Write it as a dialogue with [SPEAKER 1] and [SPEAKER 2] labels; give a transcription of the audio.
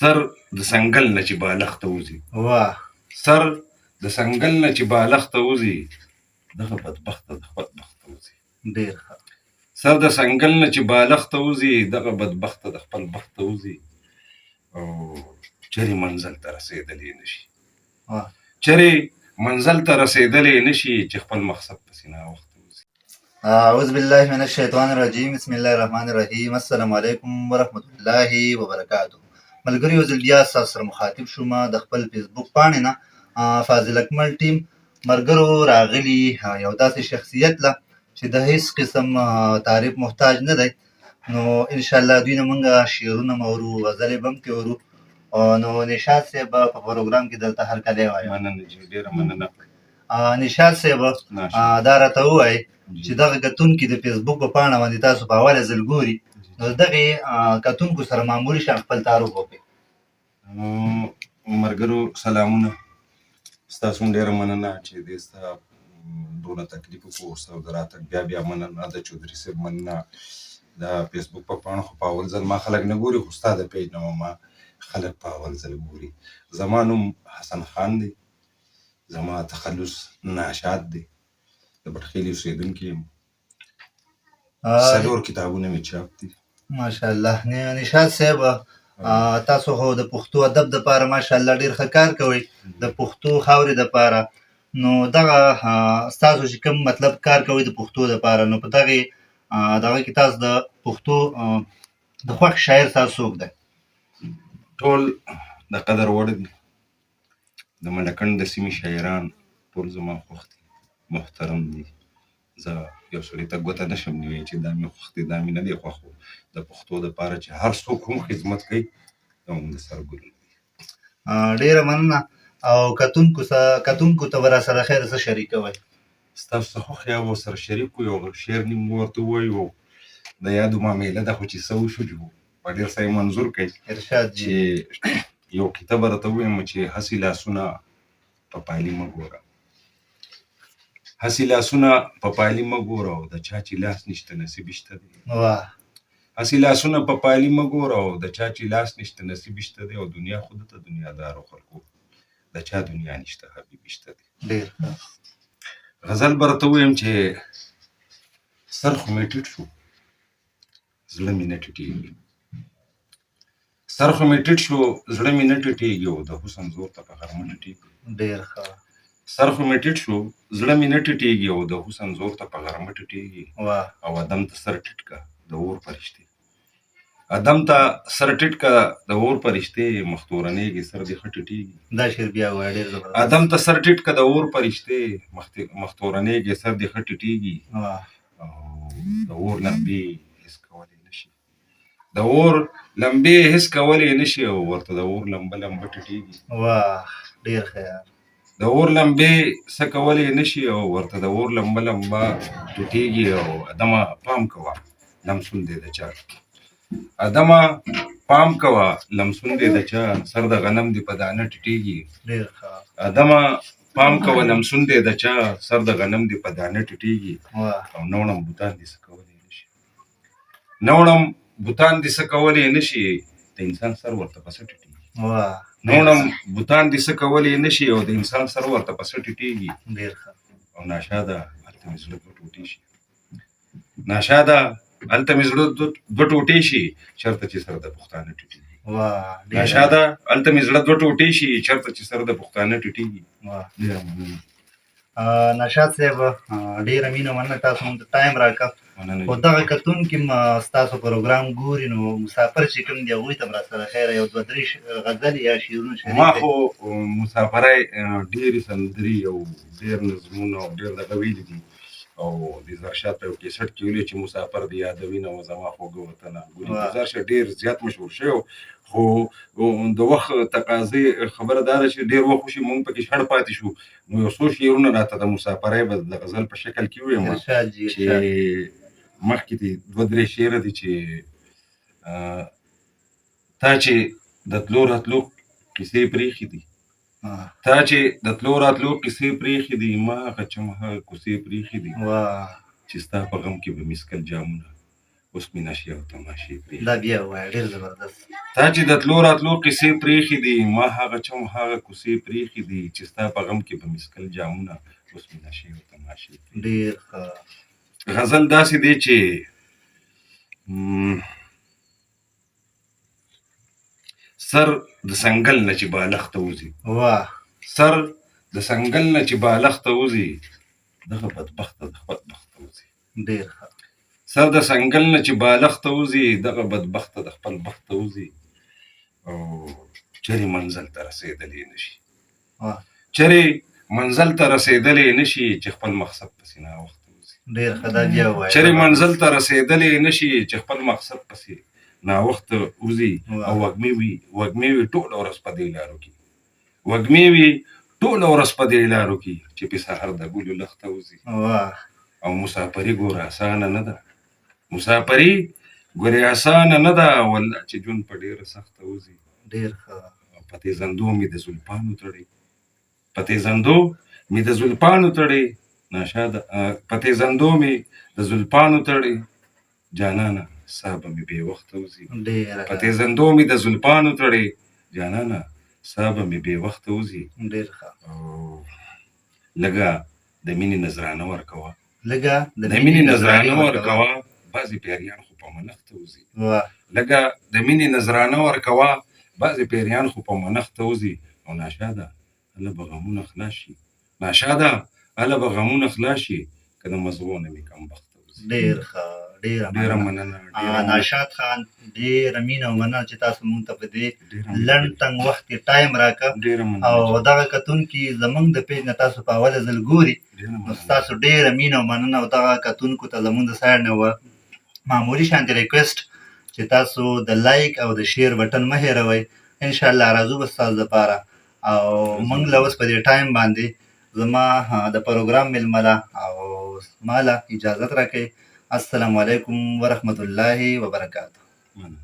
[SPEAKER 1] سر د څنګل نه چې بالښت ته وځي.
[SPEAKER 2] واه.
[SPEAKER 1] سر د څنګل نه چې بالښت ته وځي، دغه بدبخته د خپل بخت ته وځي.
[SPEAKER 2] ډېر ښه.
[SPEAKER 1] سر د څنګل نه چې بالښت ته وځي، دغه بدبخته د خپل بخت ته وځي او چېرې منزل ته رسېدلی نه شي.
[SPEAKER 2] واه.
[SPEAKER 1] چېرې منزل ته رسېدلی نه شي چې خپل مقصد پسې ناوخته وځي.
[SPEAKER 2] اعوذ بالله من الشیطان الرجیم، بسم الله الرحمن الرحیم. السلام علیکم ورحمت الله وبرکاته. ملګري، یو ځل بیا ستاسو سره مخاطب شوم د خپل فیسبوک پاڼې نه، فاضل اکمل ټیم. ملګرو، راغلي یو داسې شخصیت له چې د هیڅ قسم تعریف محتاج نه دی، نو انشاءالله دوی نه مونږ شعرونه هم اورو، غزلې به هم ترې اورو. نو نشاد صاحب، په پروګرام کې درته هرکلی وایم.
[SPEAKER 1] مننه جی، ډېره مننه.
[SPEAKER 2] نشاد صاحب، دا راته ووایئ چې دغه کتونکي د فیسبوک په پاڼه باندې تاسو په اوله ځل ګوري، نو دغې کتونکو سره معمولي شان خپل تعارف وکړئ.
[SPEAKER 1] ملګرو سلامونه، ستاسو هم ډېره مننه چې دې ستا دونه تکلیف وکړو، ستاسو د راتګ بیا بیا مننه، د چودري صاحب مننه. د فیسبوک په پاڼه خو په اول ځل ما خلک نه ګوري، خو ستا د پیج نه ما خلک په اول ځل ګوري. زما نوم حسن خان دی، زما تخلص ناشاد دی، د بټخېلي اوسېدونکی یم، 4 کتابونه مې چاپ دي.
[SPEAKER 2] ماشاءالله. نشاد صاحب، تاسو خو د پښتو ادب دپاره ماشاءالله ډېر ښه کار کوئ، د پښتو خاورې دپاره. نو دغه ستاسو چې کوم مطلب کار کوئ د پښتو دپاره، نو په دغې دغه کې تاسو د پښتو د خوښ شاعر تاسو څوک دی؟
[SPEAKER 1] ټول د قدر وړ دي، د ملکنډ د سیمې شاعران ټول زما خوښ دي، محترم دي. زه یو سړي ته ګوته نه شم نیولی چې دا مې خوښ دی، دا مې نه دی خوښ. د پښتو دپاره چې هر څوک هم خدمت کوي، زموږ د سر ګلونه دي.
[SPEAKER 2] ډېره مننه. او کتونکو ته به راسره خیر څه شریکوئ؟
[SPEAKER 1] ستاسو څه خوښ یا به سره شریک کړو، یو شعر نیم ورته ووایو. د یادو معامله ده، خو چې څه وشو چې په ډېر څه یې منظور کړئ.
[SPEAKER 2] ارشاد جی.
[SPEAKER 1] چې یو کتاب به راته ووایم چې هسې لاسونه په پالي مه ګوره، هسې لاسونه په پالي مه ګوره، او د چا چې لاس نشته نصیب شته دی.
[SPEAKER 2] واه.
[SPEAKER 1] هسې لاسونه په پالي مه ګوره، او د چا چې لاس نشته نصیب شته دی، او دنیا خو ده ته دنیادارو خلکو، د چا دنیا نشته حبیب شته دی.
[SPEAKER 2] ډېر ښه.
[SPEAKER 1] غزل به راته ووایم چې سر خو مې ټیټ شو، زړه مې نه ټیټېږي، سر خو مې ټیټ شو، زړه مې نه ټیټېږي، او د حسن زور ته په غرمه ټیټېږي.
[SPEAKER 2] ډېر ښه.
[SPEAKER 1] سر خو مې ټیټ شو، زړه مې نه ټیټېږي، او د حسن زور ته په غرمه ټیټېږي.
[SPEAKER 2] واه.
[SPEAKER 1] او ادم ته سر ټیټ که د اور فرشتې، ادم ته سر ټیټ که د اور فرشتې، مختورنېږي سر دې ښه ټیټېږي.
[SPEAKER 2] دا شعر بیا ووایه، ډېر زبردست.
[SPEAKER 1] ادم ته سر ټیټ که د اور فرشتې، مختورنېږي سر دې ښه ټیټېږي.
[SPEAKER 2] واه.
[SPEAKER 1] او د اور لمبې هېڅ کولی نه شي، د اور لمبې هېڅ کولی نه شي، او ورته د اور لمبه لمبه ټیټېږي.
[SPEAKER 2] واه، ډېر ښه یار.
[SPEAKER 1] د اور لمبې څه کولی نه شي، او ورته د اور لمبه لمبه ټیټېږي. او ادمه پام کوه لمسون دی د چا، ادمه پام کوه لمسون دی د چا، سر د غنم دی په دانه ټیټېږي.
[SPEAKER 2] ډېر ښه.
[SPEAKER 1] ادمه پام کوه لمسون دی د چا، سر د غنم دی په دانه ټیټېږي.
[SPEAKER 2] واه.
[SPEAKER 1] او نوړم بوتان دې څه کولی نه شي، نوړم بوتان دې څه کولی نه شي، د انسان سر ورته په څه ټیټېږي.
[SPEAKER 2] واه.
[SPEAKER 1] نوړم بوتان دې څه کولی نه شي، او د انسان سر ورته په څه ټیټېږي.
[SPEAKER 2] ډېر ښه.
[SPEAKER 1] او ناشاده هلته مې زړه دوه ټوټې شي، ناشاده هلته مې زړه دوه ټوټې شي، چېرته چې سر د پښتانه ټیټېږي.
[SPEAKER 2] واه، ډېر
[SPEAKER 1] ناشاده هلته مې زړه دوه ټوټې شي، چېرته چې سر د پښتانه ټیټېږي.
[SPEAKER 2] واه.
[SPEAKER 1] ډېره مننه.
[SPEAKER 2] ناشاد صاحب، ډېره مینه مننه، تاسو موږ ته ټایم راکړ.
[SPEAKER 1] مننه.
[SPEAKER 2] خو دغه کتونکي هم ستاسو پروګرام ګوري، نو مسافر چې کوم دي هغوی ته هم راسره خیر یو دوه درې غزلې یا شعرونه شریک
[SPEAKER 1] ما
[SPEAKER 2] کړئ.
[SPEAKER 1] خو مسافرۍ ډېرې سندرې او ډېر نظمونه او ډېر دغه ویلي دي، او د زرشاد په یو کیسټ کې ویلي چې مسافر دې یادوي نه زما خوږه وطنه. ګلي ګلزار شه ډېر زیات مشهور شوی، خو د وخت تقاضې خبره دا ده چې ډېر وخت وشي موږ پکې شړ پاتې شو. نو یو څو شعرونه راته د مسافرۍ به د غزل په شکل کې ووایم.
[SPEAKER 2] ارشاد جی،
[SPEAKER 1] چې
[SPEAKER 2] ارشاد.
[SPEAKER 1] مخکې دې دوه درې شعره دي چې تا چې د تلو راتلو کیسې پرېښې دي، تا چې د تلو راتلو کیسې پرېښې دي، ما هغه چم هغه کوڅې پرېښې دي،
[SPEAKER 2] واه.
[SPEAKER 1] چې ستا په غم کې به مې څکل جامونه، اوس مې نشې او تماشې پرېښې.
[SPEAKER 2] دا بیا ووایه، ډېر زبردست.
[SPEAKER 1] تا چې د تلو راتلو قصې پرېښې دي، ما هغه چم هغه کوڅې پرېښې دي، چې ستا په غم کې به مې څکل جامونه، اوس مې نشې او تماشې پرېښې.
[SPEAKER 2] ډېر ښه.
[SPEAKER 1] غزل داسې دی چې سر د سنګل نه چې بالښت ته وځي،
[SPEAKER 2] واه.
[SPEAKER 1] سر د سنګل نه چې بالښت ته وځي، دغه بدبخته د خپل بخت ته وځي.
[SPEAKER 2] ډېر ښه.
[SPEAKER 1] سر د سنګل نه چې بالښت ته وځي، دغه بدبخته د خپل بخت ته وځي، او چېرې منزل ته رسېدلی نه شي،
[SPEAKER 2] واه.
[SPEAKER 1] چېرې منزل ته رسېدلی نه شي، چې خپل مقصد پسې ناوخته وځي.
[SPEAKER 2] ډېر ښه، دا بیا ووایه.
[SPEAKER 1] چېرې منزل ته رسېدلی نه شي، چې خپل مقصد پسې ناوخته وځي، او وږمې وي، وږمې وي ټوله ورځ په دې لارو کې، وږمې وي ټوله ورځ په دې لارو کې، چې پې سهار د ګلو لښته وځي.
[SPEAKER 2] واه.
[SPEAKER 1] او مسافري ګوره اسانه نه ده، مسافري ګورې اسانه نه ده، والله چې ژوند په ډېره سخته وځي.
[SPEAKER 2] ډېر ښه.
[SPEAKER 1] او په تېزندو مې د زلفانو تړي، په تېزندو مې د زلفانو تړي، ناشاده، په تېزندو مې د زلفانو تړي، جانانه ساه به مې بې وخته وځي.
[SPEAKER 2] ډېره
[SPEAKER 1] په تېزندو مې د زلفانو تړي، جانانه ساه به مې بې وخته وځي.
[SPEAKER 2] ډېر ښه.
[SPEAKER 1] او لږه د مینې نذرانه ورکوه،
[SPEAKER 2] لږه
[SPEAKER 1] د مینې نذرانه ورکوه، بعضې پیریان خو په منښته وځي.
[SPEAKER 2] واه.
[SPEAKER 1] لږه د مینې نذرانه ورکوه، بعضې پیریان خو په منښته وځي. او ناشاده هله به غمونه خلاص شي، ناشاده هله به غمونه خلاص شي، که د مزغو نه مې کم بخته وځي.
[SPEAKER 2] ډېر ښه، ډېره
[SPEAKER 1] ډېره
[SPEAKER 2] مننه.
[SPEAKER 1] مننه، ډېره مننه.
[SPEAKER 2] ناشاد خان، ډېره مینه او مننه چې تاسو مونږ ته په دې
[SPEAKER 1] ډېره مننه.
[SPEAKER 2] لنډ تنګ وخت کې ټایم راکړه.
[SPEAKER 1] ډېره مننه.
[SPEAKER 2] او دغه کتونکي زمونږ د پیج نه تاسو په اوله ځل ګوري،
[SPEAKER 1] ډېره
[SPEAKER 2] نو
[SPEAKER 1] مننه.
[SPEAKER 2] ستاسو ډېره مینه او مننه. او دغه کتونکو ته زمونږ د سایډ نه معمولي شانتې ریکویسټ چې تاسو د لایک او د شیر بټن مه هېروئ. انشاءالله راځو به ستاسو دپاره. او موږ له اوس په دې ټایم باندې زما د پروګرام مېلمه له او ما له اجازت راکړئ. السلام علیکم ورحمت الله وبرکاته.
[SPEAKER 1] مننه.